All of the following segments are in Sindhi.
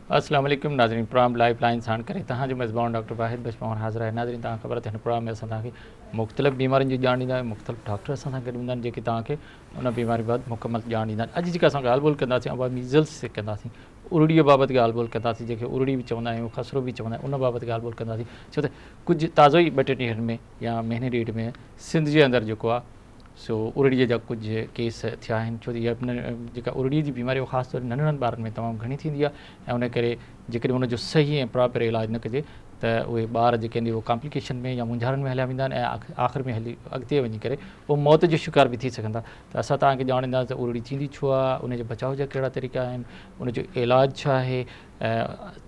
अस्सलाम वालेकुम नाज़रीन, प्रोग्राम लाइफ लाइन साण करे तव्हां जो मेज़बान डॉक्टर वाहिद बचपन हाज़िर आहे। नाज़रीन, तव्हां ख़बर त हिन प्रोग्राम में असां तव्हांखे मुख़्तलिफ़ बीमारियुनि जी ॼाण ॾींदा आहियूं। मुख़्तलिफ़ डॉक्टर असां सां गॾु हूंदा आहिनि जेके तव्हांखे उन बीमारी बाबति मुकमल ॼाण ॾींदा आहिनि। अॼु जेका असां ॻाल्हि ॿोल कंदासीं उहा मीज़ल्स ते कंदासीं, उरुड़ीअ बाबति ॻाल्हि ॿोल कंदासीं, जंहिंखे उरुड़ी बि चवंदा आहियूं, ख़सरो बि चवंदा आहियूं, उन बाबति ॻाल्हि ॿोल कंदासीं। छो त कुझु ताज़ो ई 2-3 ॾींहंनि में या महीने ॾेढ में सिंध जे अंदरि जेको आहे सो उरुड़ीअ जा कुझु केस थिया आहिनि। छो त इहा जेका उरुड़ीअ जी बीमारी उहा ख़ासि तौर नंढड़नि ॿारनि में तमामु घणी थींदी आहे ऐं उन करे जेकॾहिं उनजो सही ऐं प्रॉपर इलाज न कजे त उहे ॿार जेके आहिनि उहे कॉम्प्लिकेशन में या मुंझारनि में हलिया वेंदा आहिनि ऐं आख़िर में हली अॻिते वञी करे उहो मौत जो शिकार बि थी सघनि था। त असां तव्हांखे ॼाण ॾींदासीं त उरुड़ी थींदी छो आहे, उनजे बचाव जा कहिड़ा तरीक़ा आहिनि, उनजो इलाज छा आहे।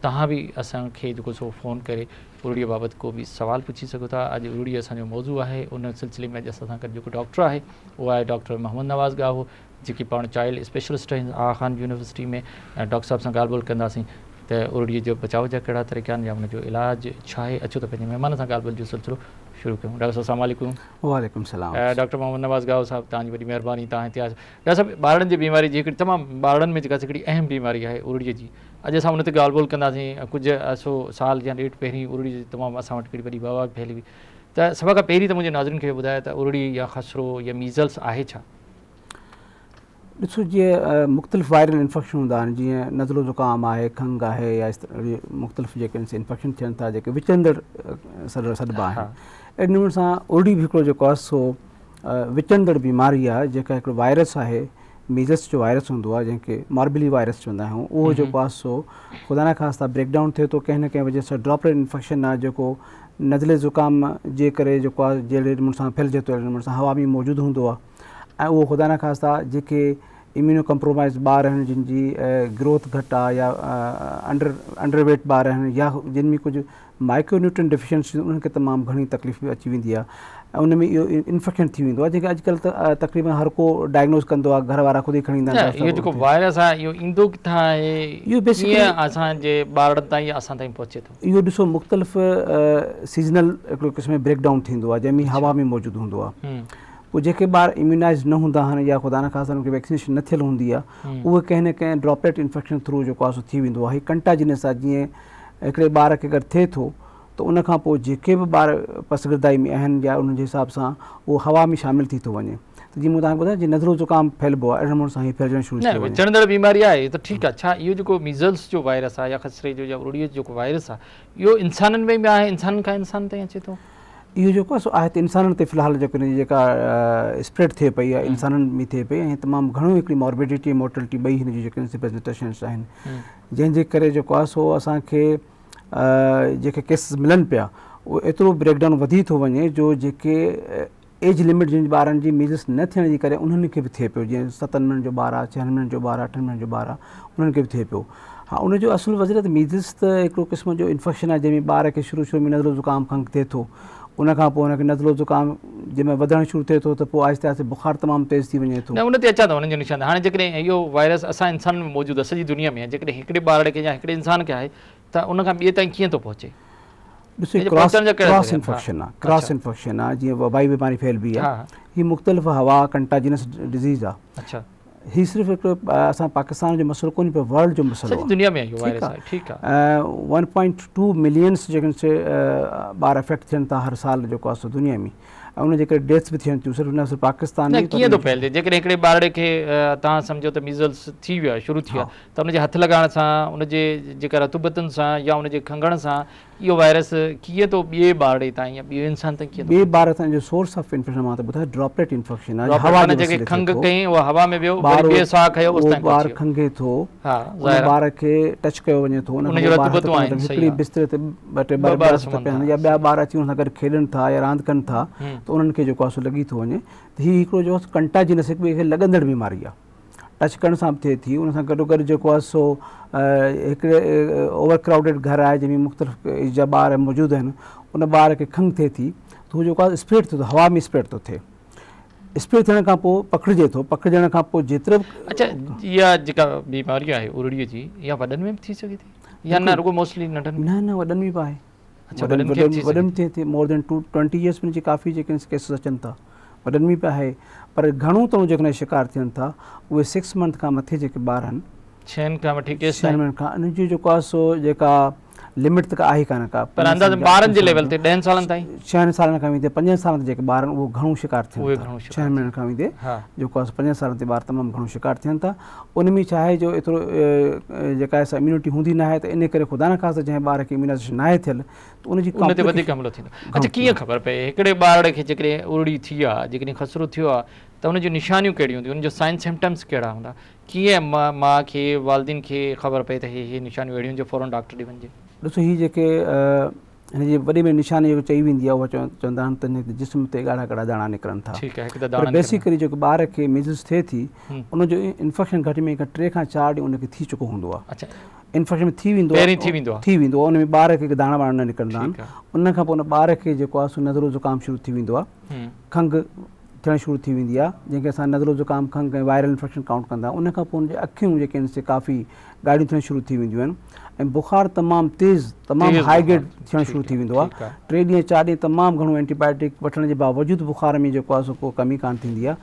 तव्हां बि असांखे जेको सो फ़ोन करे उरुड़ीअ बाबति को बि सवाल पुछी सघो था। अॼु उरुड़ी असांजो मौज़ू आहे, उन सिलसिले में अॼु असां सां गॾु जेको डॉक्टर आहे उहो आहे डॉक्टर मोहम्मद नवाज़ गाहो, जेके पाण चाइल्ड स्पेशलिस्ट आहिनि आगा खान यूनिवर्सिटी में। ऐं डॉक्टर साहिब सां ॻाल्हि ॿोल कंदासीं त उरुड़ीअ जो बचाव जा कहिड़ा तरीक़ा आहिनि या हुनजो इलाज छा आहे। अचो त पंहिंजे महिमान सां ॻाल्हि ॿोल जो सिलसिलो शुरू कयूं। डॉक्टर साहिब अस्सलाम वालेकुम। वालेकुम सलाम। डॉक्टर मोहम्मद नवाज़ गाहो साहिब, तव्हांजी वॾी महिरबानी तव्हां हिते आया। डॉक्टर साहिब, ॿारनि जी बीमारी जी हिकिड़ी तमामु ॿारनि में जेका हिकिड़ी अहम बीमारी आहे उरुड़ीअ जी, अॼु असां उन ते ॻाल्हि ॿोल कंदासीं। कुझु अरसो साल या ॾेढ पहिरीं उरुड़ी जी तमामु असां वटि हिकिड़ी वॾी वबा फैली हुई। त सभ खां पहिरीं त मुंहिंजे नाज़रीन खे ॿुधायो त उरुड़ी या ख़सरो या मीज़ल्स आहे छा? ॾिसो, जीअं मुख़्तलिफ़ वायरल इन्फेक्शन हूंदा आहिनि, जीअं नज़लो ज़ुकाम आहे, खंघ आहे या मुख़्तलिफ़ जेके इन्फेक्शन थियनि था जेके विचंदड़ सॾिबा आहिनि, अहिड़े नमूने सां उरुड़ी बि हिकिड़ो जेको आहे सो विचंदड़ बीमारी आहे, जेका हिकिड़ो वायरस आहे, मीज़ल्स जो वायरस हूंदो आहे, जंहिंखे मॉर्बिली वायरस चवंदा आहियूं। उहो जेको आहे सो ख़ुदा न ख़ास्ता ब्रेक डाउन थिए थो कंहिं न कंहिं वजह सां, ड्रॉपलेट इन्फेक्शन आहे जेको नज़ले ज़ुकाम जे करे जेको आहे जहिड़े नमूने सां फैलिजे थो, अहिड़े नमूने सां हवा में मौजूदु हूंदो आहे। ऐं उहो ख़ुदा न ख़ास्ता जेके इम्यूनो कंप्रोमाइज़ ॿार आहिनि, जिन जी ग्रोथ घटि आहे या अंडर वेट ॿार आहिनि या जिन में कुझु माइक्रो न्यूट्रन डिफिशियंसी, उन्हनि खे तमामु घणी तकलीफ़ बि अची वेंदी आहे ऐं उन में इहो इन्फेक्शन थी वेंदो आहे, जेके अॼुकल्ह त तक़रीबन हर को डायग्नोज़ कंदो आहे, घर वारा ख़ुदि ई खणी ईंदा आहिनि। इहो जेको वायरस आहे इहो ईंदो किथां आहे, इहो बेसिकली असांजे ॿारनि ताईं असां ताईं पहुचे थो? इहो ॾिसो, मुख़्तलिफ़ सीज़नल हिकिड़ो क़िस्म जो ब्रेक डाउन थींदो आहे, जंहिंमें हवा में मौजूदु हूंदो आहे। पोइ जेके ॿार इम्यूनाइज़ न हूंदा आहिनि या ख़ुदा न ख़ास्ता उनखे वैक्सीनेशन न थियल हूंदी आहे, उहे कंहिं न कंहिं ड्रॉपलेट इन्फेक्शन थ्रू जेको आहे सो थी वेंदो आहे। हीउ कंटाजिनस आहे, जीअं हिकिड़े ॿार खे अगरि थिए थो त उन खां पोइ जेके बि ॿार पसगर्दाई में आहिनि या उन्हनि जे हिसाब सां उहो हवा में शामिल थी थो वञे। त जीअं मूं तव्हांखे ॿुधायो, जीअं नज़लो ज़ुकाम फैलिबो आहे, अहिड़े नमूने सां हीउ फैलिजणु शुरू थी वञे। चढ़ंदड़ बीमारी आहे त ठीकु आहे। छा इहो जेको मीज़ल्स जो वायरस आहे या ख़सरे जो या उरुड़ीअ जो जेको वायरस आहे, इहो इंसाननि में बि आहे, इंसाननि खां इंसान ताईं अचे थो? इहो जेको आहे सो आहे त इंसाननि ते फ़िलहाल जेको हिन जी जेका स्प्रेड थिए पई आहे, इंसाननि में थिए पई ऐं तमामु घणो हिकिड़ी मॉर्बिडिटी ऐं मोर्टेलिटी ॿई हिन जी जेके प्रेजेंटेशन्स आहिनि, जंहिंजे करे जेको आहे सो असांखे जेके केसिस मिलनि पिया उहो एतिरो ब्रेक डाउन वधी थो वञे जो जेके एज लिमिट जिन ॿारनि जी मीज़ल्स न थियण जे करे उन्हनि खे बि थिए पियो। जीअं 7 महीननि जो ॿार आहे, 6 महीननि जो ॿार आहे, 8 महीननि जो ॿार आहे, उन्हनि खे बि थिए पियो। हा, उनजो असुलु वजह त मीज़ल्स त हिकिड़ो क़िस्म जो इन्फेक्शन आहे जंहिंमें ॿार खे शुरू शुरू में नज़लो ज़ुकाम खंघ थिए थो, उन खां पोइ हुनखे नज़लो ज़ुकाम जंहिंमहिल वधणु शुरू थिए थो त पोइ आहिस्ते आहिस्ते बुखार तमामु तेज़ थी वञे थो। न, उन ते अचां थो, हुननि जो निशान। हाणे जेकॾहिं इहो वायरस असां इंसाननि में मौजूदु आहे, सॼी दुनिया में आहे, जेकॾहिं हिकिड़े ॿारड़े खे या हिकिड़े इंसान खे आहे त उन खां ॿिए ताईं कीअं थो पहुचे? ॾिसो, क्रॉस इन्फेक्शन आहे, क्रॉस इन्फेक्शन आहे, जीअं वबाई बीमारी फैलिबी आहे, हीअ मुख़्तलिफ़ हवा कंटाजिनस डिज़ीज़ आहे। अच्छा, हीउ सिर्फ़ु हिकिड़ो असां पाकिस्तान जो मसइलो कोन्हे, पर वर्ल्ड जो मसइलो आहे, दुनिया में इहो वायरस आहे। ठीकु आहे। 1.2 मिलियंस जेके ॿार अफेक्ट थियनि था हर साल जेको आहे सो दुनिया में, ऐं उनजे करे डेथ्स बि थियनि थियूं, सिर्फ़ु न सिर्फ़ु पाकिस्तान में। कीअं थो फैलिजे? जेकॾहिं हिकिड़े ॿारड़े खे तव्हां सम्झो त मीज़ल्स थी वियो आहे, शुरू थी वियो आहे, त हुनजे हथु लॻाइण सां, हुनजे जेका रतुबतुनि सां या हुनजे खंघण सां इहो वायरस कीअं थो ॿिए ॿारड़े ताईं या ॿिए इंसान ताईं कीअं? ॿिए ॿार ताईं जो सोर्स ऑफ इन्फेक्शन मां त ॿुधायो, ड्रॉपलेट इन्फेक्शन आहे। हवा जेके खंघ कई, उहा हवा में वियो, वरी ॿिए साह खयो, उस ताईं ॿार खंघे थो, उन ॿार खे टच कयो वञे थो, उन जो रतुबतूं आहिनि, हिकिड़ी बिस्तरे ते 2-3 ॿार सुता पिया आहिनि या ॿिया ॿार अची हुन सां गॾु खेॾनि था या रांदि कनि था त उन्हनि खे जेको आहे सो लॻी थो वञे। त हीउ हिकिड़ो जो कंटाजिनस हिक ॿिए खे लॻंदड़ बीमारी आहे, टच करण सां बि थिए थी। उन सां गॾो गॾु जेको आहे सो हिकिड़े ओवर क्राउडेड घर आहे जंहिंमें मुख़्तलिफ़ एज जा ॿार मौजूदु आहिनि, उन ॿार खे खंघ थिए थी त हू जेको आहे स्प्रेड थिए थो, हवा में स्प्रेड थो थिए। स्प्रेड थियण खां पोइ पकड़िजे थो, पकड़िजण खां पोइ जेतिरो। अच्छा, इहा जेका बीमारी आहे उरुड़ीअ जी, इहा वॾनि में बि थी सघे थी या न रुगो मोस्टली नंढनि? न न, वॾनि में बि आहे। अच्छा, वॾनि में थिए थी। मोर देन 20 इयर्स में काफ़ी जेके केसिस अचनि था, वॾनि में बि आहे, पर घणो तणो जेकॾहिं शिकार थियनि था उहे 6 मंथ खां मथे जेके ॿार आहिनि 6 کان وٺي ڪيستائين؟ 6 مهينن کان ان جو جيڪو آهي سو جيڪا لمٽ ته ڪا آهي ڪانه ڪا، پر اندازن ٻارن جي ليول تي 10 سالن تائين، 6 سالن کان ويندي 5 سالن تائين جيڪي ٻار آهن اهي گهڻو شڪار ٿين ٿا. 6 مهينن کان ويندي جيڪو آهي 5 سالن تائين ٻار تمام گهڻو شڪار ٿين ٿا. ان ۾ ڇا آهي جو ايترو جيڪا آهي سا اميونٽي هوندي نه آهي ته ان ڪري خدا نخواسته جنهن ٻار کي اميونائزيشن ناهي ٿيل ته ان جي ان تي وڌيڪ حملو ٿيندو. اڇا ڪيئن خبر پئي هڪڙي ٻارڙي کي جيڪڏهن ارڙي ٿي آهي، جيڪڏهن خسرو ٿيو آهي ته ان جون نشانيون ڪهڙيون هونديون، ان جو سائن سمپٽمس ڪهڙا هوندا، ڪيئن ماء کي والدين کي خبر پئي ته هي هي نشانيون اهڙيون جو فورن ڊاڪٽر ڏي وڃجي؟ ڏسو هي جيڪي هن جي وڏي ۾ نشاني جيڪو چئي ويندي آهي اها چوندا آهن ته هن جي جسم تي ڳاڙها ڳاڙها داڻا نڪرن ٿا. ٺيڪ آهي، هڪ ته داڻا پر بيسيڪلي جيڪو ٻار کي ميزلز ٿئي ٿي ان جو انفيڪشن گهٽ ۾ گهٽ 3 کان 4 ڏينهن ان کي ٿي چڪو هوندو آهي. اڇا. انفيڪشن ٿي ويندو آهي، پهرين ٿي ويندو آهي، ٿي ويندو آهي، ان ۾ ٻار کي داڻا واڻا نه نڪرندا آهن. ان کان پوء ان ٻار کي جيڪو آهي سو نزلو زڪام شروع ٿي ويندو آهي، کنگهه ٿيڻ شروع ٿي ويندي آهي، جنهن کي اسان نزلو زڪام، کنگهه ۽ وائرل انفيڪشن ڪائونٽ ڪندا آهيون. ان کان پوء ان جي اکيون جيڪي آهن سي ڪافي ڳاڙهيون ٿيڻ شروع ٿي وينديون آهن ۽ بخار تمام تيز تمام هائي گريڊ ٿيڻ شروع ٿي ويندو آهي. 3 ڏينهن 4 ڏينهن تمام گهڻو اينٽي بايوٽڪ وٺڻ جي باوجود بخار ۾ جيڪو آهي سو ڪو ڪمي ڪانه ٿيندي آهي.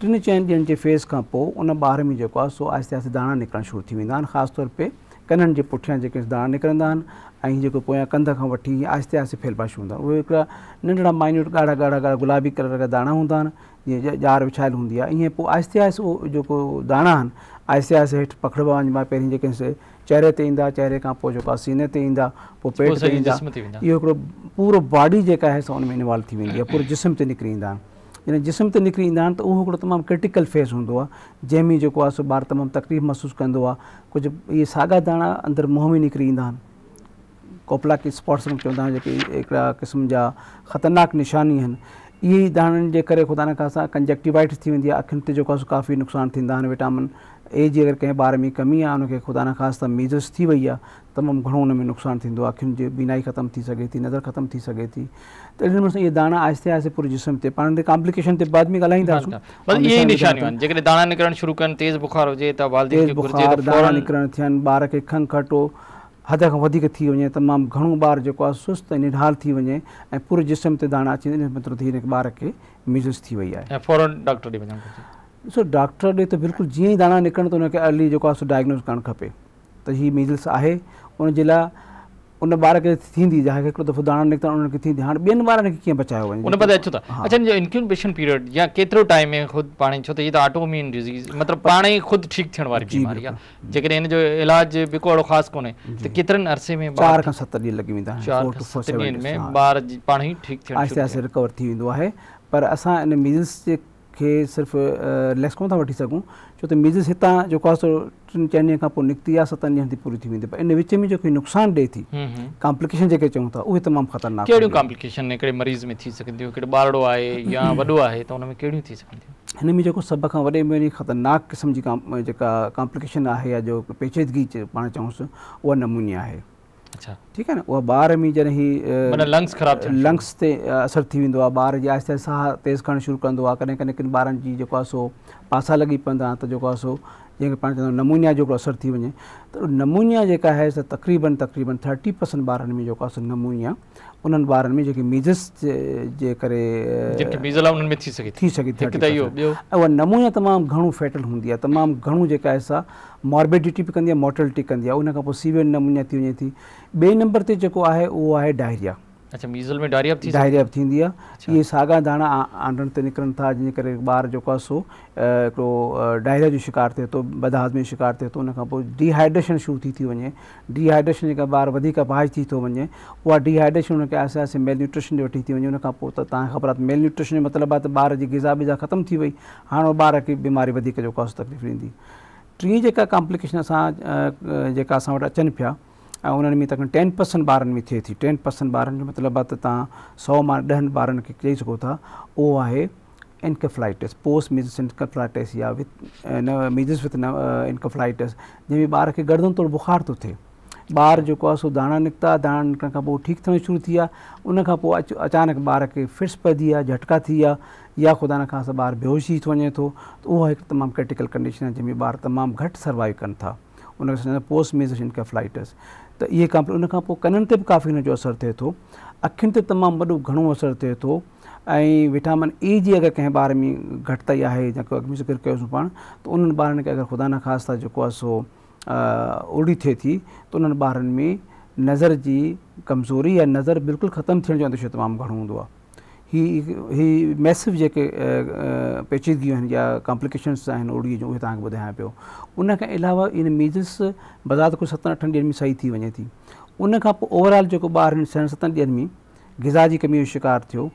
3-4 ڏينهن جي فيز کان پوء ان ٻار ۾ جيڪو آهي سو آهستي آهستي داڻا نڪرڻ شروع ٿي ويندا آهن، خاص طور پي ڪنن جي پٺيان جيڪي داڻا نڪرندا آهن ۽ جيڪو پويان ڪنڌ کان وٺي آهستي آهستي ڦهلبا شروع هوندا آهن. اهي هڪڙا ننڍڙا مائنيوٽ ڳاڙها ڳاڙها ڳاڙها گلابي ڪلر جا داڻا هوندا آهن، جيئن ڄار وڇايل هوندي آهي ائين. پوء آهستي آهستي اهو جيڪو داڻا آهن آهستي آهستي هيٺ پکڙبا وڃبا. پهرين جيڪي سي چهري تي ايندا، چهري کان پوء جيڪو آهي سيني تي ايندا، پوء پيٽ تي ايندا. اهو هڪڙو پورو باڊي جيڪا آهي سا ان ۾ انوالو ٿي ويندي آهي، پوري جسم تي نڪري ايندا آهن. جڏهن جسم تي نڪري ايندا آهن ته اهو هڪڙو تمام ڪرٽيڪل فيز هوندو آهي، جنهن ۾ جيڪو آهي سو ٻار تمام تڪليف محسوس ڪندو آهي. ڪجهه اهي ساڳا داڻا اندر منهن ۾ نڪري ايندا آهن، ڪوپلاڪي اسپاٽس چوندا آهن، جيڪي هڪڙا قسم جا خطرناڪ نشاني آهن. اهي ئي داڻن جي ڪري خدا نخواسته ڪنجڪٽيوائٽس ٿي ويندي آهي، اکين تي جيڪو آهي سو ڪافي نقصان ٿيندا آهن. وٽامن اي جي اگر ڪنهن ٻار ۾ ڪمي آهي ان کي خدا نخواسته ميزلس ٿي وئي آهي تمام گهڻو ان ۾ نقصان ٿيندو آهي، اکين جي بينائي ختم ٿي سگهي ٿي، نظر ختم ٿي سگهي ٿي. ته اهڙي نموني سان اهي داڻا آهستي آهستي پوري جسم تي، پاڻ ان تي ڪامپليڪيشن تي بعد ۾ ڳالهائينداسون. بس اهي ئي نشانيون آهن، جيڪڏهن داڻا نڪرڻ شروع ڪن، تيز بخار هجي ته والدين کي گهرجي ته فورن داڻا نڪرڻ ٿين، ٻار کي کنگهه کٽو حد کان وڌيڪ ٿي وڃي، تمام گهڻو ٻار جيڪو آهي سست ۽ نڍال ٿي وڃي ۽ پوري جسم تي داڻا اچي وڃن، ان جو مطلب ته هن ٻار کي ميزلس ٿي وئي آهي. ۽ فورن ڊاڪٽر ڏي وڃڻ گهرجي. ڏسو ڊاڪٽر ڏي ته بلڪل جيئن ئي داڻا نڪرن ته ان کي ارلي جيڪو آهي سو ڊائگنوز ڪرڻ کپي ته هي ميزلس آهي. ان جي لاء ان ٻار کي ٿيندي جنهن کي هڪڙو دفعو داڻا نڪتا انهن کي ٿيندي، هاڻي ٻين ٻارن کي ڪيئن بچايو وڃي؟ ان بعد اچون ٿا. اڇا ان جو انڪيوبيشن پيريڊ يا ڪيترو ٽائيم ۾ خود پاڻ ئي، ڇو ته هي ته آٽو اميون ڊزيز مطلب پاڻ ئي خود ٺيڪ ٿيڻ واري بيماري آهي، جيڪڏهن ان جو علاج به ڪو اهڙو خاص ڪونهي ته ڪيترن عرصي ۾ ٻار 4 کان 7 ڏينهن لڳي ويندا آهن. 4 کان 7 ڏينهن ۾ ٻار پاڻ ئي ٺيڪ ٿيڻ شروع آهستي آهستي رڪور ٿي ويندو آهي. پر اسان ان ميزلس جي کي صرف رليڪس ڪونه ٿا وٺي سگهون، ڇو ته ميزلس هتان جيڪو آهي سو 3-4 ڏينهن کان پوء نڪتي آهي، 7 ڏينهن تي پوري ٿي ويندي، پر ان وچ ۾ جيڪو نقصان ڏئي ٿي، ڪامپليڪيشن جيڪي چئون ٿا، اهي تمام خطرناڪ. ڪهڙيون ڪامپليڪيشن هڪڙي مريض ۾ ٿي سگهن ٿيون؟ هڪڙو ٻارڙو آهي يا وڏو آهي ته ان ۾ ڪهڙيون ٿي سگهن ٿيون؟ هن ۾ جيڪو سڀ کان وڏي ۾ وڏي خطرناڪ قسم جي جيڪا ڪامپليڪيشن آهي يا جو پيچيدگي پاڻ چئونس اها نمونيا آهي. اڇا ٺيڪ آهي نه. اها ٻار ۾ جڏهن هي معنيٰ لنگس خراب ٿيڻ لنگس تي اثر ٿي ويندو آهي، ٻار جي آهستي آهستي ساهه تيز ڪرڻ شروع ڪندو آهي. ڪڏهن ڪڏهن ڪن ٻارن جي جيڪو آهي سو پاسا لڳي پوندا آهن ته جيڪو آهي سو جنهن کي پاڻ چوندا آهيون نمونيا جو هڪڙو اثر ٿي وڃي ته نمونيا جيڪا آهي سا تقريبن تقريبن 30% ٻارن ۾ جيڪو آهي سو نمونيا انهن ٻارن ۾ جيڪي ميزلس جي ڪري جن کي ميزل آهي انهن ۾ ٿي سگهي ٿي سگهي ٿي. هڪ ته اهو، ٻيو اها نمونيا تمام گهڻو فيٽل هوندي آهي، تمام گهڻو جيڪا آهي سا ماربيڊٽي به ڪندي آهي، مورٽلٽي ڪندي آهي. ان کان پوء سيويئر نمونيا ٿي وڃي ٿي. ٻئي نمبر تي جيڪو آهي اهو آهي ڊائريا. اڇا ميزل ۾ ڊائريا به ٿي سگهي ٿي؟ ڊائريا به ٿيندي آهي. اهي ساڳا داڻا آنڊن تي نڪرن ٿا، جنهن جي ڪري ٻار جيڪو آهي سو هڪڙو ڊائريا جو شڪار ٿئي ٿو، بدهاضمي جو شڪار ٿئي ٿو. ان کان پوء ڊي هائيڊريشن شروع ٿي ٿي وڃي. ڊي هائيڊريشن جي ڪري ٻار وڌيڪ اپاهج ٿي ٿو وڃي. اها ڊي هائيڊريشن ان کي آهستي آهستي ميل نيوٽريشن ڏي وٺي ٿي وڃي. ان کان پوء ته توهان کي خبر آهي ته ميل نيوٽريشن جو مطلب آهي ته ٻار جي غذا ٻذا ختم ٿي وئي، هاڻ اهو ٻار کي بيماري وڌيڪ جيڪو آهي سو تڪليف ڏيندي. ٽين جيڪا ڪامپليڪيشن اسان جيڪا اسان وٽ اچن پيا ۽ انهن ۾ تقريبن 10% ٻارن ۾ ٿئي ٿي. 10% ٻارن جو مطلب آهي ته توهان 100 مان 10 ٻارن کي چئي سگهو ٿا، اهو آهي انڪيفلائٽس، پوسٽ ميزلس انڪيفلائٽس يا وٿ ميزلس وٿ انڪيفلائٽس، جنهن ۾ ٻار کي گردن توڙ بخار ٿو ٿئي. ٻار جيڪو آهي سو داڻا نڪتا، داڻا نڪرڻ کان پوء ٺيڪ ٿيڻ شروع ٿي ويا، ان کان پوء اچانڪ ٻار کي فٽس پئجي ويا، جهٽڪا ٿي ويا يا خدا نخواسته ٻار بيهوش ٿي وڃي ٿو ته اها هڪ تمام ڪرٽيڪل ڪنڊيشن آهي جنهن ۾ ٻار تمام گهٽ سروائيو ڪن ٿا. ان کي سمجهندا پوسٽ ميزلس انڪيفلائٽس. ته اهي ڪامپلي ان کان پوء ڪنن تي به ڪافي ان جو اثر ٿئي ٿو، اکين تي تمام وڏو گهڻو اثر ٿئي ٿو ۽ وٽامن اي جي اگر ڪنهن ٻار ۾ گهٽتائي آهي جيڪو اڳ ۾ ذڪر ڪيوسون پاڻ ته انهن ٻارن کي اگر خدا نخواسته جيڪو آهي سو ارڙي ٿئي ٿي ته انهن ٻارن ۾ نظر جي ڪمزوري يا نظر بلڪل ختم ٿيڻ جو انديشو تمام گهڻو هوندو آهي. هي هي ميسو جيڪي پيچيدگيون آهن يا ڪامپليڪيشنس آهن ارڙي جون اهي توهان کي ٻڌايان پيو. ان کان علاوه ان ميزلس بذات خود ستن اٺن ڏينهن ۾ صحيح ٿي وڃي ٿي. ان کان پوء اوور آل جيڪو ٻار هن ڇهن ستن ڏينهن ۾ غذا جي ڪمي جو شڪار ٿيو،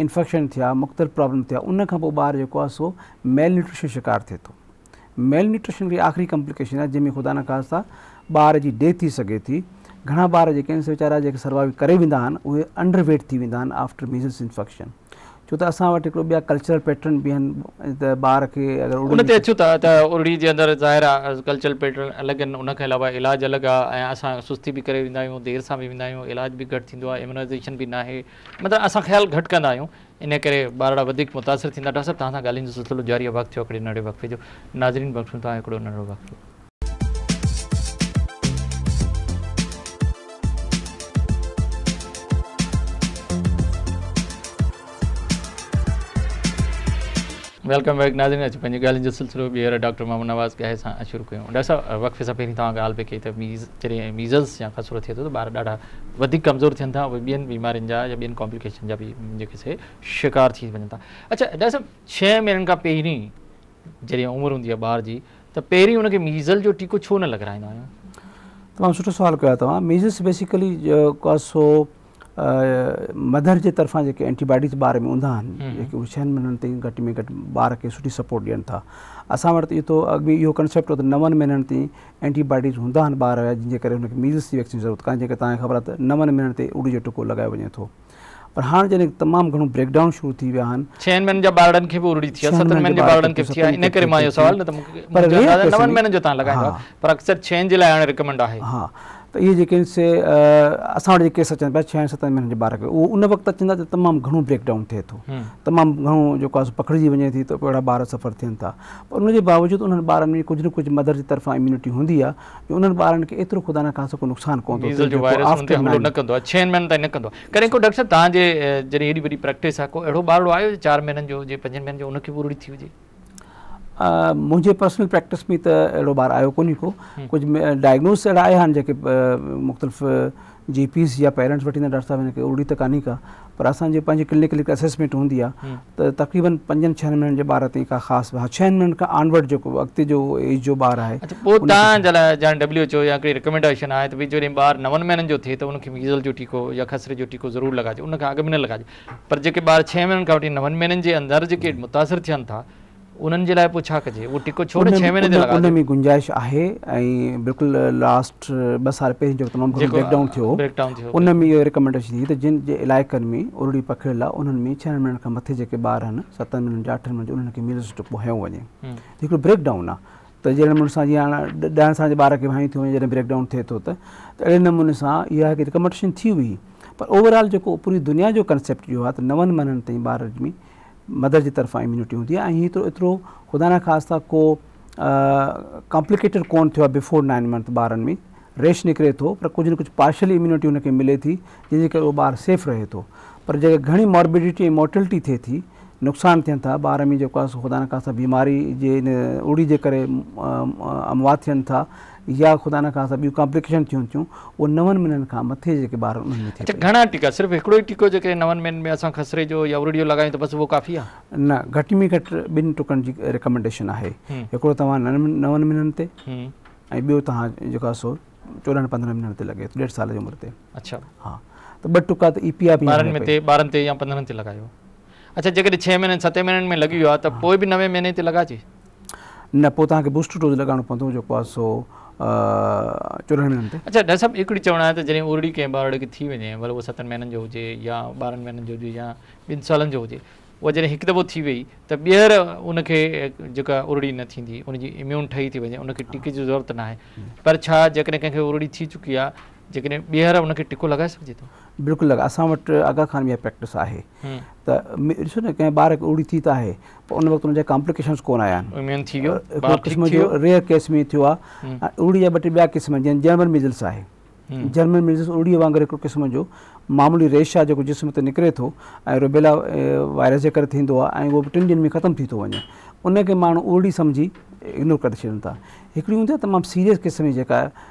انفيڪشن ٿيا، مختلف پرابلم ٿيا، ان کان پوء ٻار جيڪو آهي سو ميل نيوٽريشن جو شڪار ٿئي ٿو. ميل نيوٽريشن هڪڙي آخري ڪمپليڪيشن آهي جنهن ۾ خدا نخواسته ٻار جي ڊيٿ ٿي سگهي ٿي. گهڻا ٻار جيڪي آهن سي ويچارا جيڪي سروائيو ڪري ويندا آهن اهي انڊر ويٽ ٿي ويندا آهن آفٽر ميزلس انفيڪشن. ڇو ته اسان وٽ هڪڙو ٻيا ڪلچرل پيٽرن به آهن ته ٻار کي اگر ان تي اچون ٿا ته ارڙي جي اندر ظاهر آهي ڪلچرل پيٽرن الڳ آهن ان کان علاوه علاج الڳ آهي ۽ اسان سستي به ڪري ويندا آهيون دير سان به ويندا آهيون علاج به گهٽ ٿيندو آهي اميونائزيشن به ناهي مطلب اسان خيال گهٽ ڪندا آهيون ان ڪري ٻارڙا وڌيڪ متاثر ٿيندا. ڊاڪٽر صاحب توهان سان ڳالهين جو سلسلو جاري آهي وقت ٿيو هڪڙي ننڍڙي وقفي جو ناظرين وٺون ٿا هڪڙو ننڍڙو وقفو. Welcome back ناظرين اچو پنهنجي ڳالهين جو سلسلو ٻيهر ڊاڪٽر محمد نواز ڳاهي سان شروع ڪيون. ڊاڪٽر صاحب وقفي سان پهرين توهان ڳالهه پئي ڪئي ته ميز جڏهن ميزلس يا خسرو ٿئي ٿو ته ٻار ڏاڍا وڌيڪ ڪمزور ٿين ٿا اهي ٻين بيمارين جا يا ٻين ڪامپليڪيشن جا به جيڪي سي شڪار ٿي وڃن ٿا. اڇا ڊاڪٽر صاحب ڇهه مهينن کان پهرين جڏهن عمر هوندي آهي ٻار جي ته پهرين ان کي ميزل جو ٽيڪو ڇو نه لڳرائيندا آهيون؟ تمام سٺو سوال ڪيو آهي توهان. ميزلس بيسيڪلي جيڪو آهي سو مڌر جي طرفان جيڪي اينٽي باڊيز ٻار ۾ هوندا آهن جيڪي اهي ڇهن مهينن تائين گهٽ ۾ گهٽ ٻار کي سٺي سپورٽ ڏين ٿا. اسان وٽ ته اهو ته اڳ ۾ اهو ڪنسيپٽ هو ته نون مهينن تائين اينٽي باڊيز هوندا آهن ٻار جا جن جي ڪري هن کي ميزلس جي ويڪسين جي ضرورت ڪانهي جيئن ڪي توهان کي خبر آهي ته نون مهينن تي اڙي جو ٽڪو لڳايو وڃي ٿو پر هاڻ جڏهن تمام گهڻو بريڪ ڊائون شروع ٿي ويا آهن. ڇهن مهينن جا ٻارڙن کي به ارڙي ٿي آهي ستن مهينن جي ٻارڙن کي به ٿي آهي ان ڪري مان اهو سوال نه ته مون کي نون مهينن جو توهان لڳائيندا پر اڪثر ڇهن جي لاء هاڻي رڪمنڊ آهي. ها ته اهي جيڪي آهن سي اسان وٽ جيڪي ڪيس اچن پيا ڇهن ستن مهينن جي ٻار کي اهو ان وقت اچن ٿا ته تمام گهڻو بريڪ ڊائون ٿئي ٿو تمام گهڻو جيڪو آهي سو پکڙجي وڃي ٿي ته پوء اهڙا ٻار سفر ٿين ٿا پر ان جي باوجود انهن ٻارن ۾ ڪجهه نه ڪجهه مدر جي طرفان اميونٽي هوندي آهي جو انهن ٻارن کي ايترو خدا نخواسته ڪو نقصان ڪونه ٿو ٿئي جو وائرس انهن تي حملو نه ڪندو آهي ڇهن مهينن تائين نه ڪندو آهي ڪڏهن ڪو ڊاڪٽر صاحب توهان جي جڏهن ايڏي وڏي پريڪٽس آهي ڪو اهڙو ٻارڙو آيو جو چار مهينن جو هجي پنجن مهينن جو ان کي به ارڙي ٿي هجي؟ منهنجي پرسنل پريڪٽس ۾ ته اهڙو ٻار آيو ڪونهي ڪو ڪجهه ڊائگنوز اهڙا آيا آهن جيڪي مختلف جي پيز يا پيرنٽس وٺي ايندا ڊاڪٽر صاحب هن کي ارڙي ته ڪانهي ڪا پر اسان جي پنهنجي ڪلينيڪل هڪ اسيسمينٽ هوندي آهي ته تقريبن پنجن ڇهن مهينن جي ٻار تائين ڪا خاص ها ڇهن مهينن کان آنورڊ جيڪو اڳتي جو ايج جو ٻار آهي. اڇا پوء توهان جي لاء ڄڻ ڊبليو ايڇ او يا ڪهڙي رڪمينڊيشن آهي ته ڀئي جڏهن ٻار نون مهينن جو ٿئي ته ان کي ميزل جو ٽيڪو يا خسري جو ٽيڪو ضرور لڳائجي ان کان اڳ ۾ نه لڳائجي پر جيڪي ٻار ڇهن مهينن کان وٺي نون مهينن جي اندر جيڪي متاثر ٿين ٿا انهن جي لاء پوء ڇا ڪجي؟ اهو ٽيڪو ڇو نه ڇهين مهيني تي لڳائجي؟ ان ۾ گنجائش آهي ۽ بلڪل لاسٽ ٻه سال پهرين جيڪو تمام گهڻو بريڪ ڊائون ٿيو هو ان ۾ اهو ريڪمينڊيشن ٿي ته جن جي علائقن ۾ ارڙي پکڙيل آهي انهن ۾ ڇهن مهينن کان مٿي جيڪي ٻار آهن ستن مهينن جا اٺن مهينن جا انهن کي ميزلز جو ٽڪو هنيو وڃي هڪڙو بريڪ ڊائون آهي ته جهڙي نموني سان جيئن هاڻ ڏهن سالن جي ٻار کي به هنيو ٿي وڃي جڏهن بريڪ ڊائون ٿئي ٿو ته اهڙي نموني سان اها هڪ ريڪمينڊيشن ٿي هئي پر اوور آل جيڪو پوري دنيا جو ڪنسيپٽ اهو آهي ته نون مهينن تائين ٻار ۾ مدر جي طرفان اميونٽي هوندي آهي ۽ هي ايترو خدا نخواسته ڪو ڪامپليڪيٽيڊ ڪون ٿيو آهي بفور نائن منٿ ٻارن ۾ ريش نڪري ٿو پر ڪجهه نه ڪجهه پارشلي اميونٽي هن کي ملي ٿي جنهن جي ڪري اهو ٻار سيف رهي ٿو پر جيڪا گهڻي ماربيڊٽي ۽ مورٽلٽي ٿئي ٿي نقصان ٿين ٿا ٻار ۾ جيڪو آهي سو خدا نخواسته بيماري جي ان اڙي جي ڪري اموات ٿين ٿا يا خدا نخواسته ٻيون ڪامپليڪيشن ٿين ٿيون اهو نون مهينن کان مٿي جيڪي ٻار انهن ۾ ٿئي اڇا گهڻا ٽيڪا صرف هڪڙو ئي ٽيڪو جيڪڏهن نون مهينن ۾ اسان خسري جو يا ارڙي جو لڳايون ته بس اهو ڪافي آهي؟ نه گهٽ ۾ گهٽ ٻن ٽڪن جي ريڪمينڊيشن آهي هڪڙو توهان نون مهينن تي ۽ ٻيو توهان جيڪو آهي سو 14 15 مهينن تي لڳي ٿو ڏيڍ سال جي عمر تي. اڇا ها ته ٻه ٽڪا ته اي پي آء به ٻارن ۾ تي ٻارن تي يا 15 تي لڳايو. اڇا جيڪڏهن ڇهين مهينن ستين مهينن ۾ لڳي ويو آهي ته پوء به نوين مهيني تي لڳائجي؟ نه پوء توهان کي بوسٽر ڊوز لڳائڻو پوندو جيڪو آهي سو 14 مهينن تي. اڇا ڊاڪٽر صاحب هڪڙي چوڻ آهي ته جڏهن ارڙي ڪنهن ٻارڙي کي ٿي وڃي ڀلي اهو ستن مهينن جو هجي يا 12 مهينن جو هجي يا ٻن سالن جو هجي اها جڏهن هڪ دفعو ٿي وئي ته ٻيهر ان کي جيڪا ارڙي نه ٿيندي ان جي اميون ٺهي ٿي وڃي ان کي ٽيڪي جي ضرورت ناهي پر ڇا جيڪڏهن ڪنهن کي ارڙي ٿي چڪي آهي جيڪڏهن ٻيهر ان کي ٽيڪو لڳائي سگهجي ٿو؟ بلڪل لڳا اسان وٽ آغا خان ۾ اها پريڪٽس آهي ته ڏسو نه ڪنهن ٻار کي ارڙي ٿي ته آهي پر ان وقت ان جا ڪامپليڪيشنس ڪونه آيا آهن اميون ٿي ويو ٻار ٺيڪ ٿي ويو ريئر ڪيس ۾ ٿيو آهي ارڙي جا ٻه ٽي ٻيا قسم آهن جيئن جرمن ميزلس آهي جرمن ميزلس ارڙي وانگر هڪڙو قسم جو معمولي ريش آهي جيڪو جسم تي نڪري ٿو ۽ روبيلا وائرس جي ڪري ٿيندو آهي ۽ اهو به ٽن ڏينهن ۾ ختم ٿي ٿو وڃي ان کي ماڻهو ارڙي سمجهي اگنور ڪري ڇڏين ٿا. هڪڙي هوندي آهي تمام سيريس قسم جي جيڪا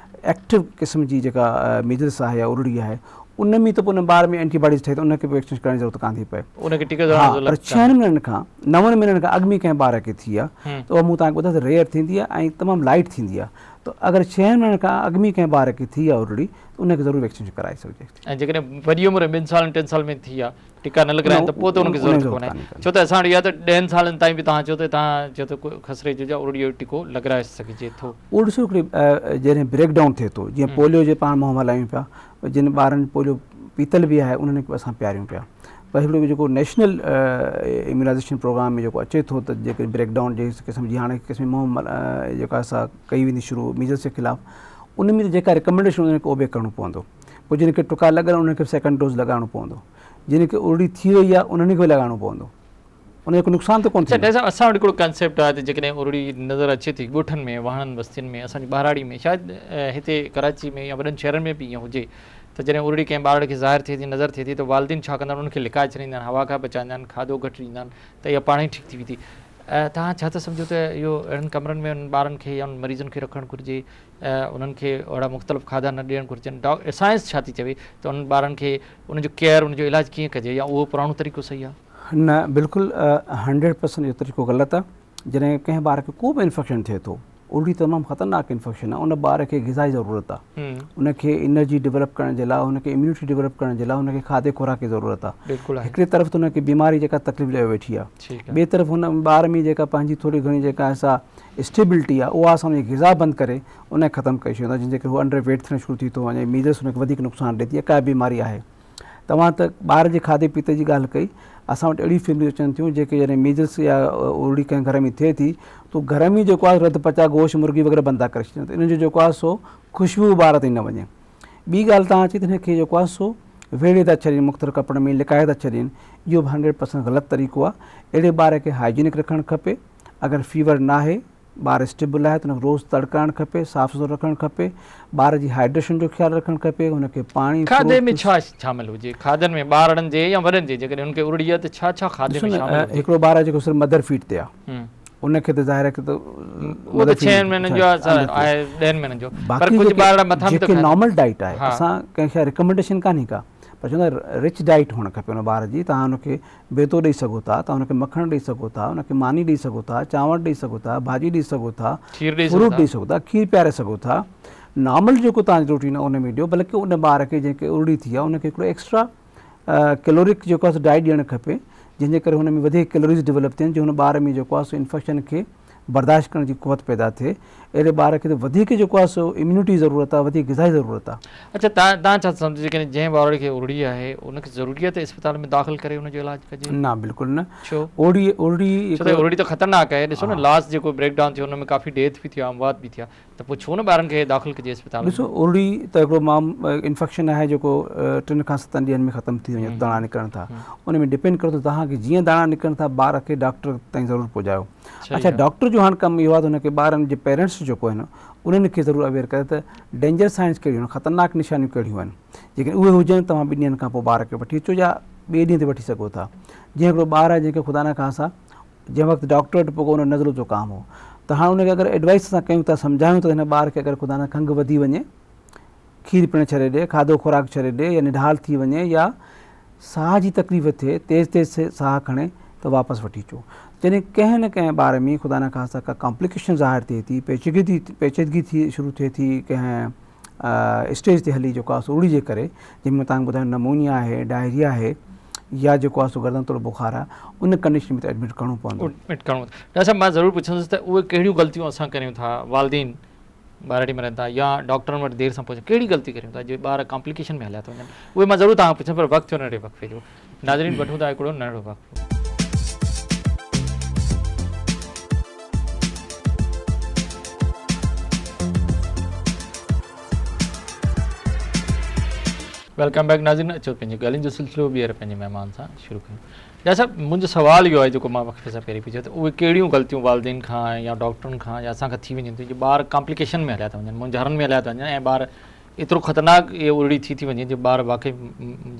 ايڪٽو قسم جي جيڪا ميزلس آهي يا ارڙي آهي ان ۾ ته پوء ان ٻار ۾ اينٽي باڊيز ٺهي ته ان کي به ويڪسينيشن ڪرڻ جي ضرورت ڪانه ٿي پئي. ان کي ٽيڪو هڻڻ جي ضرورت پر ڇهن مهينن کان نون مهينن کان اڳ ۾ ڪنهن ٻار کي ٿي آهي ته اها مون توهان کي ٻڌايو ته ريئر ٿيندي آهي ۽ تمام لائيٽ ٿيندي آهي ته اگر ڇهن مهينن کان اڳ ۾ ڪنهن ٻار کي ٿي آهي ارڙي ته ان کي ضرور ويڪسينيشن ڪرائي سگهجي ٿي. ۽ جيڪڏهن وڏي عمر ۾ ٻن سالن ٽن سالن ۾ ٿي آهي ٽيڪا نه لڳرايا ته پوء ته ان کي ضرورت ڪونهي ڇو ته اسان وٽ اها ته ڏهن سالن تائين به توهان چئو ته توهان چئو ته خسري جو يا ارڙي جو ٽيڪو لڳرائي سگهجي ٿو. اهو ڏسو هڪڙي جڏهن بريڪ ڊائون ٿئي ٿو جيئن پوليو جي پاڻ مهم هلايون پيا جن ٻارن پوليو پيتل به آهي انهن کي به اسان پياريون پيا پر هڪڙو جيڪو نيشنل اميونائزيشن پروگرام ۾ جيڪو اچي ٿو ته جيڪي بريڪ ڊائون جي قسم جي هاڻي قسم جي مهم جيڪا سا ڪئي ويندي شروع ميزلس جي خلاف ان ۾ جيڪا ريڪمينڊيشن انهن کي اوبي ڪرڻو پوندو پوء جن کي ٽڪا لڳل انهن کي به سيڪنڊ ڊوز لڳائڻو پوندو جن کي ارڙي ٿي وئي آهي انهن کي به لڳائڻو پوندو ان جو ڪو نقصان ته ڪونه ٿيندو. اڇا اسان وٽ هڪڙو ڪنسيپٽ آهي ته جيڪڏهن ارڙي نظر اچي ٿي ڳوٺن ۾ واهڻن وستين ۾ اسان جي ٻهراڙي ۾ شايد هتي ڪراچي ۾ يا وڏن شهرن ۾ به ائين هجي ته جڏهن ارڙي ڪنهن ٻارڙي کي ظاهر ٿئي ٿي نظر ٿئي ٿي ته والدين ڇا ڪندا آهن ان کي لڪائي ڇڏيندا آهن هوا کان بچائيندا آهن کاڌو گهٽ ڏيندا آهن ته اها پاڻ ئي ٺيڪ ٿي ويندي توهان ڇا ٿا سمجهو ته اهو اهڙن ڪمرن ۾ انهن ٻارن کي يا انهن مريضن کي رکڻ گهرجي انهن کي اهڙا مختلف کاڌا نه ڏيڻ گهرجن سائنس ڇا ٿي چوي ته انهن ٻارن کي ان جو ڪيئر ان جو علاج ڪيئن ڪجي يا اهو پراڻو طريقو صحيح آهي؟ نه بلڪل هنڊريڊ پرسنٽ اهو طريقو غلط آهي جڏهن ڪنهن ٻار کي ڪو به انفيڪشن ٿئي ٿو الٽي تمام خطرناڪ انفيڪشن آهي ان ٻار کي غذا جي ضرورت آهي ان کي انرجي ڊيولپ ڪرڻ جي لاء ان کي اميونٽي ڊيولپ ڪرڻ جي لاء ان کي کاڌي خوراڪ جي ضرورت آهي هڪڙي طرف ته ان کي بيماري جيڪا تڪليف ڏيو ويٺي آهي ٻئي طرف هن ٻار ۾ جيڪا پنهنجي ٿوري گهڻي جيڪا آهي سا اسٽيبلٽي آهي اها اسان ان جي غذا بند ڪري ان کي ختم ڪري ڇڏيون ٿا جنهن جي ڪري هو انڊر ويٽ ٿيڻ شروع ٿي ٿو وڃي ميزلس ان کي وڌيڪ نقصان ڏئي ٿي يا ڪا بيماري آهي توهان ته ٻار جي کاڌي پيتي جي ڳالهه ڪئي، اسان وٽ اهڙيون فيمليون اچن ٿيون جيڪي جڏهن ميزلس يا ارڙي ڪنهن گهر ۾ ٿئي ٿي ته گهر ۾ جيڪو آهي رڌ پچاء گوشت مرغي وغيره بند ٿا ڪري ڇڏين ته انهن جو جيڪو آهي سو خوشبو به ٻار تائين نه وڃي. ٻي ڳالهه توهان چئي ته هن کي جيڪو آهي سو ويڙهي ٿا ڇڏين مختلف ڪپڙن ۾ لڪائي ٿا ڇڏين اهو به هنڊريڊ پرسنٽ غلط طريقو آهي اهڙي ٻار کي هائجينڪ رکڻ کپي اگر فيور ناهي ٻار اسٽيبل آهي ته ان کي روز تڙ ڪرڻ کپي، صاف سٿرو رکڻ کپي، ٻار جي هائيڊريشن جو خيال رکڻ کپي، هن کي پاڻي، کاڌي ۾ ڇا شامل هجي؟ کاڌن ۾ ٻارڙن جي يا وڏن جي جيڪڏهن هن کي ارڙي آهي ته ڇا ڇا کاڌي ۾ شامل هجي؟ هڪڙو ٻار آهي جيڪو صرف مدر فيڊ تي آهي ان کي ته ظاهر آهي ته اهو ته ڇهن مهينن جو آهي ڏهن مهينن جو پر ڪجهه ٻارڙا مٿان به ته جيڪي نارمل ڊائيٽ آهي اسان ڪنهن کي ريڪمينڊيشن ڪانهي ڪا پر چوندا رچ ڊائيٽ هئڻ کپي ان ٻار جي توهان ان کي بيدو ڏئي سگهو ٿا، توهان ان کي مکڻ ڏئي سگهو ٿا، ان کي ماني ڏئي سگهو ٿا، چانور ڏئي سگهو ٿا، ڀاڄي ڏئي سگهو ٿا، فروٽ ڏئي سگهو ٿا، کير پياري سگهو ٿا. نارمل جيڪو توهان جي روٽين آهي ان ۾ ڏيو بلڪه ان ٻار کي جنهن کي ارڙي ٿي آهي ان کي هڪڙو ايڪسٽرا ڪيلورڪ جيڪو آهي سو ڊائيٽ ڏيڻ کپي جنهن جي ڪري هن ۾ وڌيڪ ڪيلوريز ڊولپ ٿين جو هن ٻار ۾ جيڪو آهي سو انفيڪشن کي برداشت ڪرڻ جي قوت پيدا ٿئي. اهڙي ٻار کي ته وڌيڪ جيڪو آهي سو اميونٽي جي ضرورت آهي، وڌيڪ غذا جي ضرورت آهي. اڇا توهان ڇا ٿا سمجهو جيڪڏهن جنهن ٻارڙي کي ارڙي آهي ان کي ضروري آهي ته اسپتال ۾ داخل ڪري ان جو علاج ڪجي؟ نه بلڪل نه. ڇو؟ ارڙي ارڙي ڇو ته ارڙي ته خطرناڪ آهي ڏسو نه لاس جيڪو بريڪ ڊائون ٿيو ان ۾ ڪافي ڊيٿ به ٿي آهي اموات به ٿيا ته پوء ڇو نه ٻارن کي داخل ڪجي اسپتال ۾؟ ڏسو ارڙي ته هڪڙو عام انفيڪشن آهي جيڪو 3 کان 7 ڏينهن ۾ ختم ٿي وڃي ٿو داڻا نڪرن ٿا ان ۾ ڊپينڊ ڪري ٿو توهان کي جيئن داڻا نڪرن ٿا ٻار کي ڊاڪٽر تائين ضرور پهچايو اڇا ڊاڪٽر جو هاڻ ڪم اهو آهي ته هن کي ٻارن جي پيرنٽس جيڪو آهن انهن کي ضرور اويئر ڪري ته ڊينجر سائنس ڪهڙيون آهن خطرناڪ نشانيون ڪهڙيون آهن جيڪڏهن اهي هجن توهان 2 ڏينهن کان پوء ٻار کي وٺي اچو يا ٻئي ڏينهن تي وٺي سگهو ٿا جيئن هڪڙو ٻار آهي جنهن کي خدا نخواسته جنهن وقت ڊاڪٽر وٽ پڳو ان نزلو زڪام هو ته هاڻ ان کي اگر ايڊوائس اسان ڪيون ٿا سمجهايون ٿا ته هن ٻار کي اگر خدا نه کنگهه وڌي وڃي کير پيئڻ ڇڏي ڏي کاڌو خوراڪ ڇڏي ڏي يا نڍال ٿي وڃي يا ساهه جي تڪليف ٿئي تيز تيز ساهه کڻي ته واپس وٺي اچو جڏهن ڪنهن نه ڪنهن ٻار ۾ خدا نخواسته ڪا ڪامپليڪيشن ظاهر ٿئي ٿي پيچيدگي پيچيدگي ٿي شروع ٿئي ٿي ڪنهن اسٽيج تي هلي جيڪو آهي سو اڙي جي ڪري جنهن ۾ توهان کي ٻڌايو نمونيا آهي ڊائريا آهي يا جيڪو آهي سو گردن توڙ بخار آهي ان ڪنڊيشن ۾ ته ايڊمٽ ڪرڻو پوندو. ايڊمٽ ڪرڻو پوندو. ڊاڪٽر صاحب مان ضرور پڇندس ته اهي ڪهڙيون غلطيون اسان ڪريون ٿا والدين ٻهراڙي ۾ رهن ٿا يا ڊاڪٽرن وٽ دير سان پهچن ڪهڙي غلطي ڪريون ٿا جو ٻار ڪامپليڪيشن ۾ هليا ٿا وڃن اهي مان ضرور توهان کان پڇندس پر وقت ٿيو ننڍڙي وقفي جو ناظرين وٺون ٿا هڪڙو ننڍڙو وقفو. Welcome back ناظرين اچو پنهنجي ڳالهين جو سلسلو ٻيهر پنهنجي مهمان سان شروع ڪيون ڊاڪٽر صاحب منهنجو سوال اهو آهي جيڪو مان وقفي سان پهرين پڇيو ته اهي ڪهڙيون غلطيون والدين کان يا ڊاڪٽرن کان يا اسان کان ٿي وڃن ٿيون جو ٻار ڪامپليڪيشن ۾ هليا ٿا وڃن مونجهارن ۾ هليا ٿا وڃن ۽ ٻار ايترو خطرناڪ اهي ارڙي ٿي ٿي وڃي جو ٻار واقعي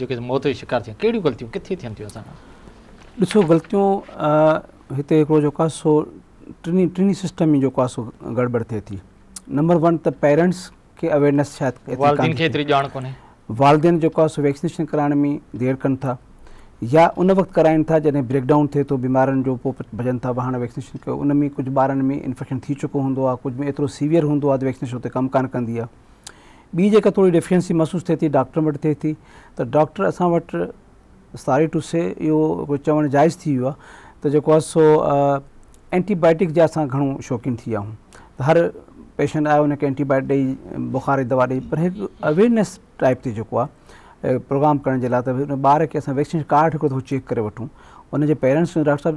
جيڪي موت جو شڪار ٿي ڪهڙيون غلطيون ڪٿي ٿين ٿيون اسان کان؟ ڏسو غلطيون هتي هڪڙو جيڪو آهي سو ٽنهي ٽنهي سسٽم ۾ جيڪو آهي سو گڙٻڙ ٿئي ٿي. نمبر ون ته پيرنٽس کي اويرنيس شايد ايتري والدين ڪانه کي ٿي. ايتري ڄاڻ ڪونهي. والدين جيڪو آهي سو ويڪسينيشن ڪرائڻ ۾ دير ڪن ٿا يا ان وقت ڪرائين ٿا جڏهن بريڪ ڊائون ٿئي ٿو بيمارن جو پوء ڀڄن ٿا هاڻي ويڪسينيشن ڪيو ان ۾ ڪجهه ٻارن ۾ انفيڪشن ٿي چڪو هوندو آهي ڪجهه ۾ ايترو سيويئر هوندو آهي ته ويڪسينيشن اتي ڪم ڪانه ڪندي آهي. ٻي جيڪا ٿوري ڊيفيشنسي محسوس ٿئي ٿي ڊاڪٽرن وٽ ٿئي ٿي ته ڊاڪٽر اسان وٽ ساري ٽو سي اهو چوڻ جائز ٿي ويو آهي ته جيڪو آهي سو اينٽي بايوٽڪ جا اسان گهڻو شوقين ٿي ويا آهيون ته هر پيشنٽ آيو ان کي اينٽي بايوٽڪ ڏئي بخار جي دوا ڏئي پر هڪ اويئرنيس ٽائپ تي جيڪو آهي پروگرام ڪرڻ جي لاء ته ان ٻار کي اسان ويڪسينيشن ڪارڊ هڪڙو دفعو چيڪ ڪري وٺون ان جي پيرنٽس کي ڊاڪٽر صاحب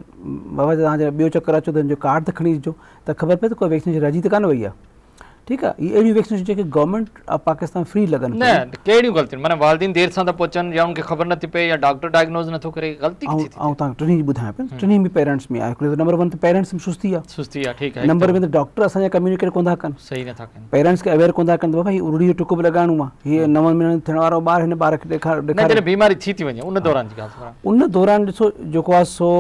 بابا توهان جڏهن ٻيو چڪر اچو ته ان جو ڪارڊ ته کڻي اچجو ته خبر پئي ته ڪو ويڪسينيشن رهجي ته ڪانه وئي آهي. ٺيڪ آ اهي اهڙيون ويڪسينيشن جيڪي گورنمينٽ آف پاڪستان فري لڳن نه ڪهڙيون غلطيون معنيٰ والدين دير سان ٿا پهچن يا ان کي خبر نٿي پئي يا ڊاڪٽر ڊائگنوز نٿو ڪري غلطي ڪٿي ٿي آئون توهان کي ٽنهي جي ٻڌايان پيو ٽنهي ۾ پيرنٽس ۾ آهي هڪڙو ته نمبر 1 ته پيرنٽس ۾ سستي آ سستي آ ٺيڪ آ نمبر 2 ته ڊاڪٽر اسان جا ڪميونيڪيٽ ڪونه ٿا ڪن صحيح نٿا ڪن پيرنٽس کي اويئر ڪونه ٿا ڪن ته بابا هي ارڙي جو ٽڪو به لڳائڻو آ هي 9 مهينن ٿيڻ وارو ٻار هن ٻار کي ڏيکار نه جڏهن بيماري ٿي ٿي وڃي ان دوران جي ڳالهه ان دوران ڏسو جيڪو آ سو